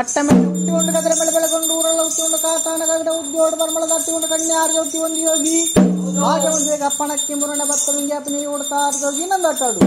ಕಟ್ಟಮೆಟ್ಟಿ ಉಟ್ಟಿಕೊಂಡು ಕದರ ಬೆಳೆ ಬೆಳಕೊಂಡು ಊರಲ್ಲ ಉಟ್ಟಿಕೊಂಡು ಕಾತಾನ ಕವಿಡ ಉದ್ಯೋಡು ಬರ್ಮಳ ತಟ್ಟಿಕೊಂಡು ಕಣ್ಯಾರಿಗೆ ಉಟ್ಟಿ ಒಂದು ಯೋಗಿ ಭಾಗ್ಯ ಅಪ್ಪಣಕ್ಕಿ ಮುರಣ ಭತ್ತ ವಿಜ್ಞಾಪನೆ ಉಡ್ತಾರ ಯೋಗಿ ನಂದಟ್ಟಾಡು.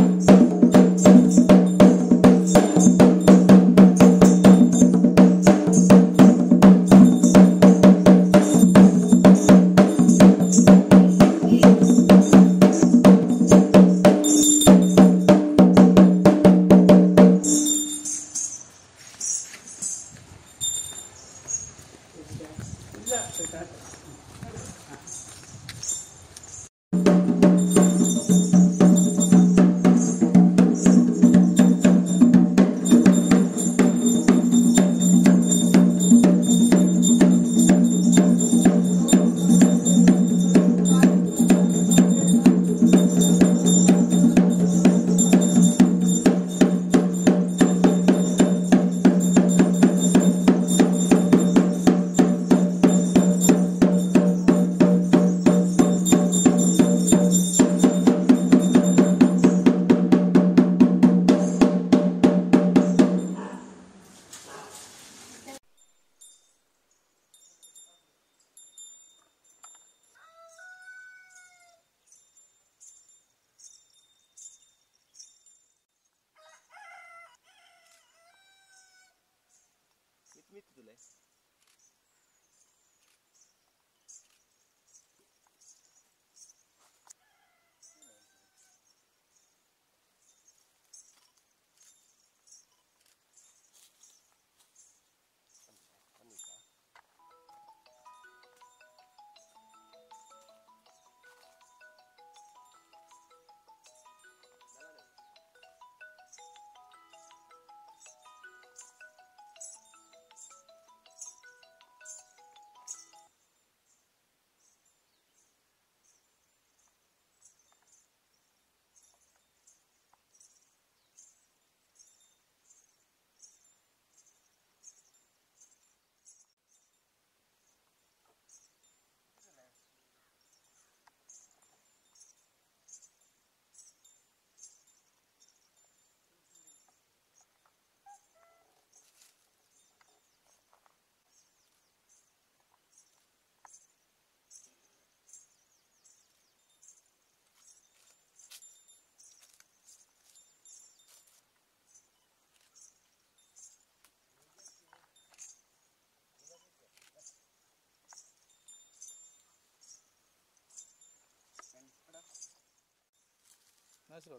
Natural.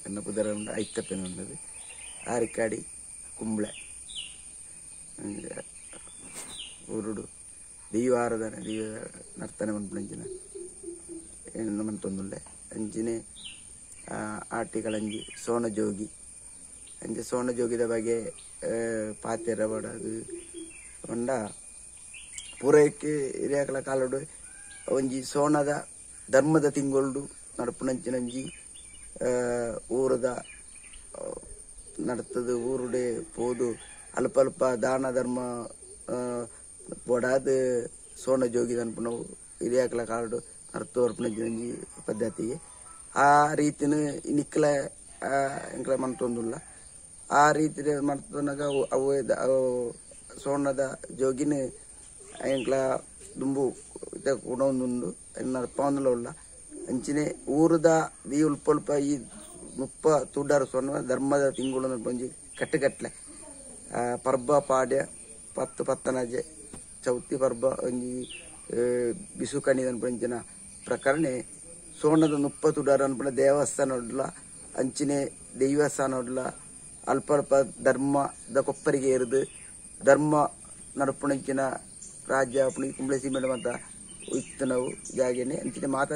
ಎನ್ನ ಪುದರಂಡ ಐತಪ್ಪೆನ ಆರಿಕಾಡಿ ಕುಂಬ್ಳೆ ಊರುಡು ದೈವ ಆರಾಧನೆ ದೈವ ನರ್ತನೆ ಮನ್ಪುನಂಚಿನ ಮಂತೊಂದುಲ್ಲೆ ಅಂಚಿನೆ ಆಟಿಗಳಂಜಿ ಸೋನಜೋಗಿ ಅಂಚೆ ಸೋನಜೋಗಿದ ಬಗ್ಗೆ ಪಾತೆರ ಬಡದು ಪಂಡ ಪೂರೈಕೆ ಹಿರಿಯಾಕಲ ಕಾಲಡು ಒಂಜಿ ಸೋನದ ಧರ್ಮದ ತಿಂಗೊಳ್ಡು ನಡಪುನಂಚಿನಂಜಿ ಊರದ ನಡತದು ಊರುಡೆ ಪೋದು ಅಲ್ಪ ಅಲ್ಪ ದಾನ ಧರ್ಮ ಬೊಡಾದ್ ಸೋನ ಜೋಗಿ ಅನ್ಪುನವು ಹಿರಿಯಾಕಲ ಕಾಲಡು ನಡ್ತು ಬರ್ಪುನಂಚಿನಂಜಿ ಪದ್ಧತಿಗೆ ಆ ರೀತಿನ ನಿಕ್ಕಲ ಎಂಕ್ಲ ಮಂತೊಂದುಲ್ಲ ಆ ರೀತಿ ಮರ್ತನಾಗ ಅವು ಸೋನದ ಜೋಗಿನ ಎಂಕ್ಲ ದುಂಬು ಕುಡೊಂದುಂಡು ನಡ್ಪೊಂದುಲ ಉಲ್ಲ ಅಂಚಿನೆ ಊರುದ ಈ ಉಲ್ಪ ಉಲ್ಪ ಈ ಮುಪ್ಪ ತುಡಾರು ಸೊನ್ನ ಧರ್ಮದ ತಿಂಗಳು ಒಂಜಿ ಕಟ್ಟುಕಟ್ಲೆ ಪರ್ಬ ಪಾಡ್ಯ ಪತ್ತು ಪತ್ತನಾಜೆ ಚೌತಿ ಪರ್ಬ ಒಂಜಿ ಬಿಸು ಕಣಿದ ಅನ್ಪಂಚಿನ ಪ್ರಕರಣ ಸೋಣದ ಮುಪ್ಪ ತುಡಾರು ಅನ್ಪುನ ದೇವಸ್ಥಾನ ಉಡ್ಲ ಅಂಚಿನೆ ದೈವಸ್ಥಾನ ಉಡ್ಲ ಅಲ್ಪ ಅಲ್ಪ ಧರ್ಮದ ಕೊಪ್ಪರಿಗೆ ಏರಿದು ಧರ್ಮ ನಡಪುಣಂಚಿನ ರಾಜ್ಯ ಪುಣಿ ಕುಂಬ್ಳೆ ಸೀಮೆ ಮಾತ ಇತ್ತು ಜಾಗೆನೆ ಅಂಚಿನ ಮಾತಾ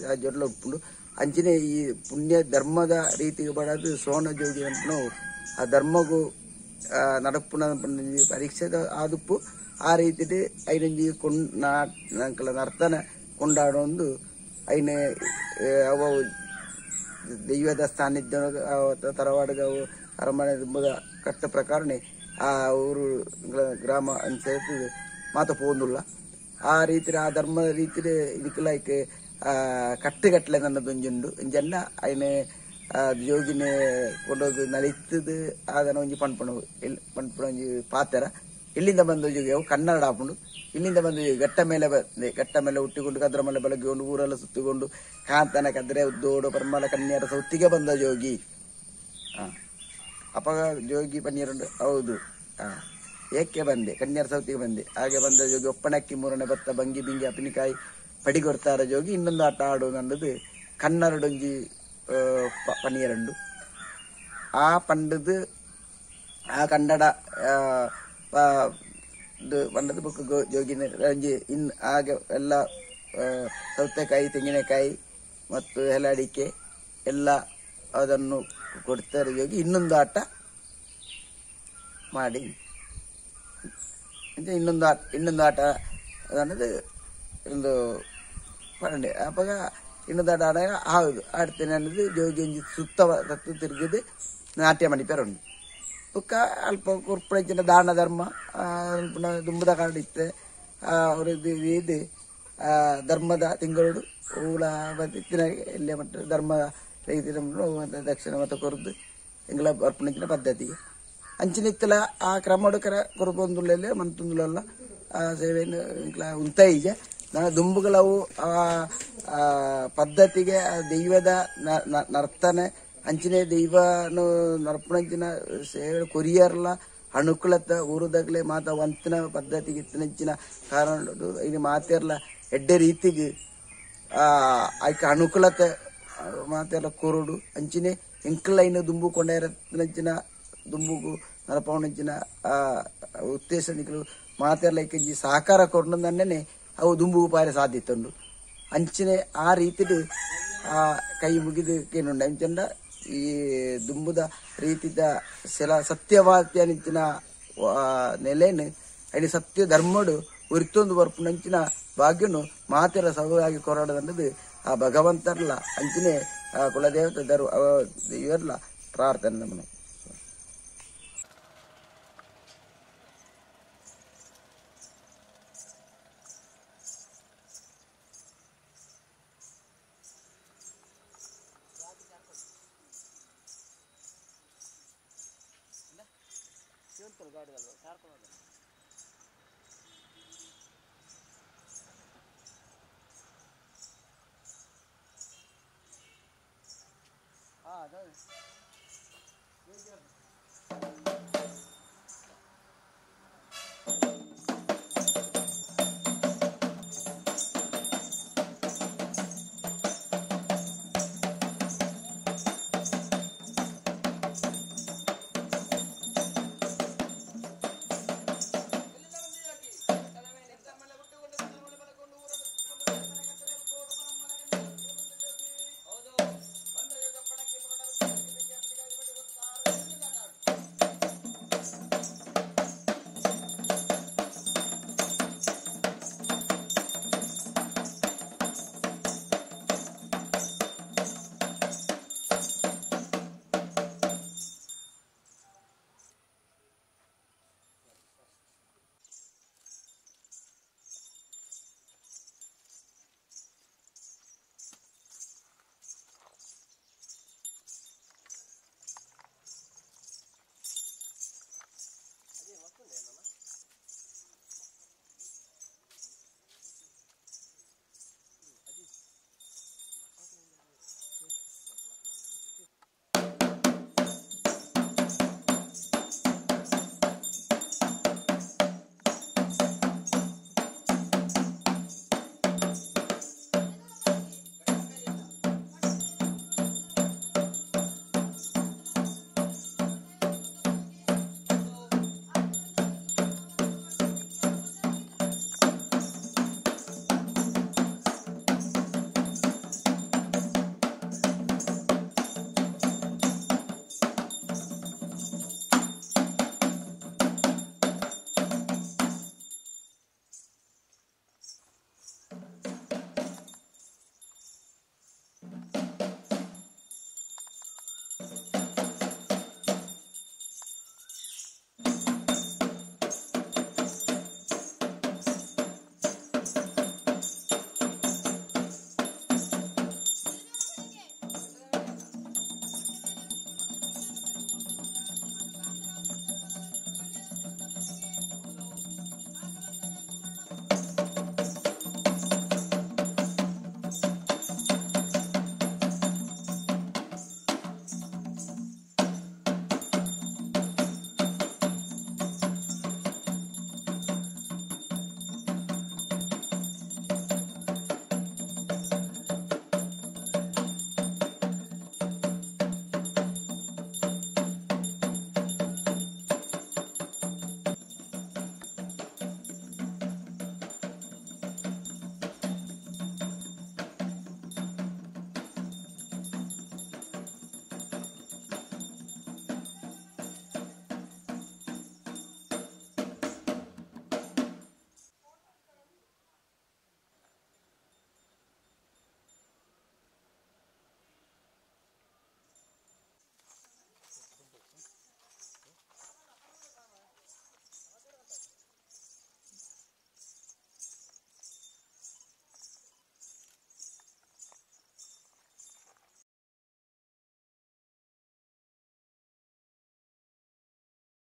ರಾಜ್ಯಡ್ಲ ಉಪ್ಪುಂಡು ಅಂಚಿನೆ ಈ ಪುಣ್ಯ ಧರ್ಮದ ರೀತಿಗೆ ಬಡದು ಸೋನ ಜೋಗಿ ಅನ್ಪುನವು ಆ ಧರ್ಮಗೂ ನಡಪುನ ಪರೀಕ್ಷೆ ಆದುಪ್ಪು ಆ ರೀತಿಡ್ ಐನಂಜಿ ಕೊಂಡ್ ನರ್ತನ ಕೊಂಡಾಡೊಂದು ಐನ ಅವು ದೈವದ ಸಾನ್ನಿಧ್ಯ ತರವಾಡುಗ ಅವು ಅರಮನೆ ದುಂಬುದ ಕಟ್ಟ ಪ್ರಕಾರನೇ ಆ ಊರು ಗ್ರಾಮ ಅನ್ಸೇತು ಮಾತ ಪೋಂದುಲ್ಲ ಆ ರೀತಿ ಆ ಧರ್ಮದ ರೀತಿ ಇದಕ್ಕೆ ಕಟ್ಟುಕಟ್ಟಲೆ ನನ್ನದೊಂಜುಂಡು ಒಂಜೆಲ್ಲ ಐನ ಜೋಗಿನ ಕೊಂಡೋಗಿ ನಲಿತದು ಅದನ್ನ ಒಂಜಿ ಪನ್ಪುಣ ಪನ್ಪುಣ ಒಂಜಿ ಪಾತೆರ ಇಲ್ಲಿಂದ ಬಂದ ಜೋಗಿ ಅವು ಕನ್ನಡ ಆಪುಂಡು ಇಲ್ಲಿಂದ ಬಂದ ಜೋಗಿ ಘಟ್ಟ ಮೇಲೆ ಬಂದೆ ಘಟ್ಟ ಮೇಲೆ ಹುಟ್ಟಿಕೊಂಡು ಕದ್ರ ಮೇಲೆ ಬೆಳಗ್ಗೆಕೊಂಡು ಊರೆಲ್ಲ ಸುತ್ತಿಕೊಂಡು ಕಾಂತನ ಕದ್ರೆ ಉದ್ದೋಡು ಪರ್ಮಲ ಕನ್ಯರ ಸೌತಿಗೆ ಬಂದ ಜೋಗಿ ಅಪ್ಪ ಜೋಗಿ ಪನ್ನೀರುಂಡು ಹೌದು ಏಕೆ ಬಂದೆ ಕನ್ಯರ ಸೌತಿಗೆ ಬಂದೆ ಹಾಗೆ ಬಂದ ಜೋಗಿ ಒಪ್ಪಣಕ್ಕಿ ಮೂರನೇ ಭತ್ತ ಬಂಗಿ ಬಿಂಗಿ ಅಪಿನಿಕಾಯಿ ಪಡಿಗೊರ್ತಾರ ಜೋಗಿ ಇನ್ನೊಂದು ಆಟ ಆಡು ನನ್ನದು ಕನ್ನರಡೊಂಜಿ ಪನ್ನೀರುಂಡು ಆ ಪಂಡದು ಆ ಕನ್ನಡ ಪಂಡದು ಬೊಕ್ಕ ಜೋಗಿನ ಒಂಜಿ ಇನ್ ಹಾಗೆ ಎಲ್ಲ ಸೌತೆಕಾಯಿ ತೆಂಗಿನಕಾಯಿ ಮತ್ತು ಎಲೆ ಎಲ್ಲ ಅದನ್ನು ಕೊಡ್ತಾರೆ ಜೋಗಿ ಇನ್ನೊಂದು ಆಟ ಮಾಡಿ ಇನ್ನೊಂದು ಆಟ ಇನ್ನೊಂದು ಆಟ ಅನ್ನೋದು ಒಂದು ಪಂಡೆ ಅಪ್ಪಾಗ ಇನ್ನೊಂದು ಆಟ ಆಡ ಹೌದು ಆಡ್ತೇನೆ ಅನ್ನೋದು ಜೋಗಿ ಒಂಜಿ ಸುತ್ತ ತತ್ತು ತಿರುಗಿದು ನಾಟ್ಯ ಮಣಿಪೇರು ಉಂಡು ಬೊಕ್ಕ ಅಲ್ಪ ಕೊರ್ಪುನಂಚಿನ ದಾನ ಧರ್ಮ ದುಂಬುದ ಕಾರಣ ಇತ್ತೆ ಅವ್ರದ್ದು ಇದು ಧರ್ಮದ ತಿಂಗಳು ಊಲ ಇತ್ತಿನ ಎಲ್ಲೇ ಮಟ್ಟ ಧರ್ಮ ರೀತಿ ದಕ್ಷಿಣ ಮತ ಕೊರ್ದು ಎಂಗ್ಲ ಬರ್ಪುನಂಚಿನ ಪದ್ಧತಿ ಅಂಚಿನ ಇತ್ತಲ ಆ ಕ್ರಮಡು ಕರ ಕೊರ್ಪೊಂದುಲ್ಲೆ ಮಂತೊಂದುಲಲ್ಲ ಆ ಸೇವೆಯನ್ನು ಎಂಕ್ಲ ಉಂತೈಜ ನನ್ನ ದುಂಬುಗಳವು ಆ ಪದ್ಧತಿಗೆ ಆ ದೈವದ ನರ್ತನೆ ಅಂಚಿನ ದೈವನು ನರ್ಪಣಂಚಿನ ಸೇವೆ ಕೊರಿಯರ್ಲ ಅನುಕೂಲತ ಊರುದಾಗಲೇ ಮಾತ ವಂತನ ಪದ್ಧತಿಗೆ ಇತ್ತಿನಂಚಿನ ಕಾರಣ ಇದು ಮಾತೆರ್ಲ ಎಡ್ಡೆ ರೀತಿಗೆ ಆಯ್ಕೆ ಅನುಕೂಲತೆ ಮಾತೆಲ್ಲ ಕೊರಡು ಅಂಚಿನೆ ಎಂಕಲೈನ ದುಂಬು ಕೊಂಡೈರತ್ತಿನಂಚಿನ ದುಂಬುಗು ನರಪವನಂಚಿನ ಉದ್ದೇಶ ನಿಕಲು ಮಾತೆರ್ಲ ಇಕ್ಕಂಜಿ ಸಹಕಾರ ಕೊರಡು ಅವು ದುಂಬುಗು ಪಾರೆ ಸಾಧ್ಯತೆ ಉಂಡು ಅಂಚಿನೆ ಆ ರೀತಿಡ್ ಆ ಕೈ ಮುಗಿದು ಕೇನುಂಡು ಅಂಚಂಡ ಈ ದುಂಬುದ ರೀತಿದ ಸೆಲ ಸತ್ಯವಾದ್ಯನಿಂಚಿನ ನೆಲೆನು ಐನ ಸತ್ಯ ಧರ್ಮಡು ಉರಿತೊಂದು ಬರ್ಪುನಂಚಿನ ಭಾಗ್ಯನು ಮಾತೆರ ಸೌಗಾಗಿ ಕೊರಡದಂಡದು ಆ ಭಗವಂತರ್ಲ ಅಂಚಿನೆ ಆ ಕುಲದೇವತೆ ಧರ್ಮ ಇವೆಲ್ಲ ಪ್ರಾರ್ಥನೆ ನಮ್ಮನೆ. Ah,